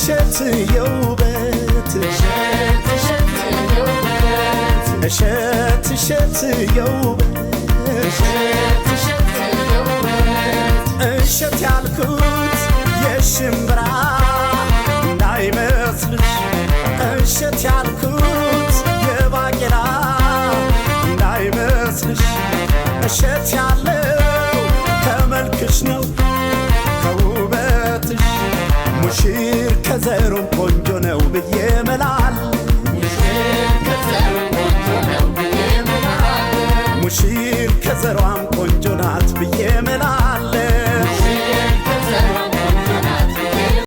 እሸት የውበት፣ እሸት እሸት የውበት፣ እሸት ያልኩት የሽምብራ እንዳይመስልሽ፣ እሸት ያልኩት የባቄላ እንዳይመስልሽ፣ እሸት ያለው ከመልክሽ ነው ከውበትሽ፣ ሙሽር ከዘሩም ቆንጆ ነው ብዬ መላል፣ ሙሽር ከዘሯም ቆንጆ ናት ብዬ